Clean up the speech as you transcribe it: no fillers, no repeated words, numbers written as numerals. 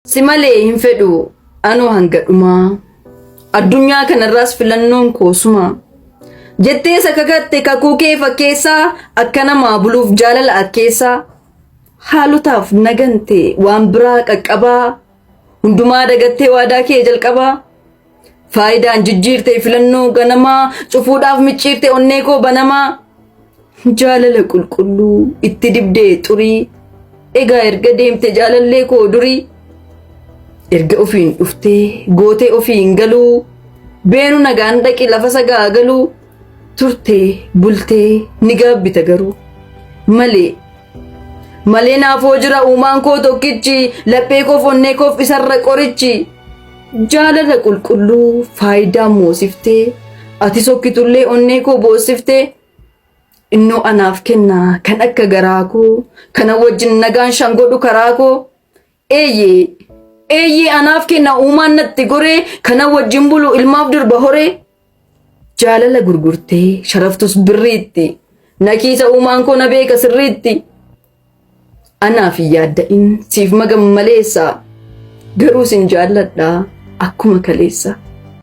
Si malee hin fedhu anoo hanga dhumaa. Addunyaa kanarraas filannoon koo suma. Jettee isa kakatte kakuu kee fakkeessaa akka namaa buluuf jaalala akkeessaa. Haalotaaf nagante waan biraa qaqqabaa. Hundumaa dagattee waadaa kee jalqabaa. Faayidaan jijjiirte filannoo ganamaa cufuudhaaf micciirte onnee koo banamaa. Jaalala qulqulluu itti dibdee xurii. Egaa erga deemte jaalallee koo durii. Erga ofiin dhuftee gootee ofiin galuu. Beenu nagaan dhaqi lafa sagaa galuu. Turtee bultee ni gaabbita garuu. Malee malee naafoo jira uumaan koo tokkichi laphee koof onnee koof isarra qorichi. Jaalala qulqulluu faayidaa moosiftee ati sokkitullee onnee koo boossiftee. Innoo anaaf kenna kan akka garaa koo kana wajjin nagaan shan godhu karaa koo. Eeyyee eeyyee anaaf kenna uumaan natti goree kana wajjin bulu ilmaaf durba horee. Jaalala gurgurtee sharaftus birriitti nakiisa uumaan koo na beeka sirriitti. Anaaf hin yaadda'in siif magan maleessa garuu sin jaalladha akkuma kaleessa.